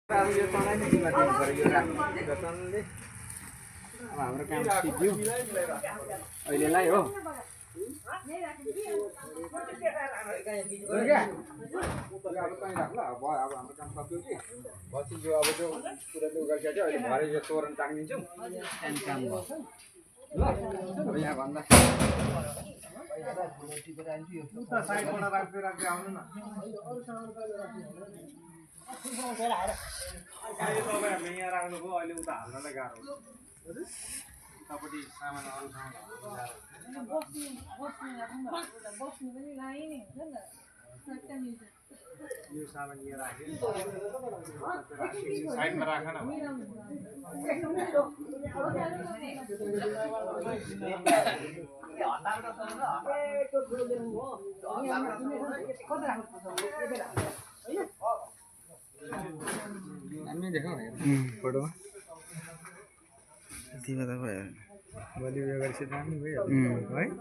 अब यो तँलाई नै जिम्मा दिनु पर्यो यो राख्नु तँले अब हाम्रो काम सिक्यो अहिलेलाई हो अब कहीँ राख्ला अब भयो अब हाम्रो काम सक्यो कि पछि जो अब त्यो कुरा त्यो गरिसक्यो अहिले भरे यो तोरण टाङ्दिन्छौँ त्यहाँदेखि काम भयो ल अब यहाँ भन्दा साइडबाट राख्दै राख्दै आउनु न तपाईँहरूले यहाँ राख्नुभयो अहिले उता हाल्नलाई गाह्रो तपाईँले सामान अरू ठाउँ यो सामान यहाँ राख्यो साइडमा राख न हामी देखौँ फोटोमा तिमी त भयो भोलि उयो गरेपछि दामी भइहाल्यो है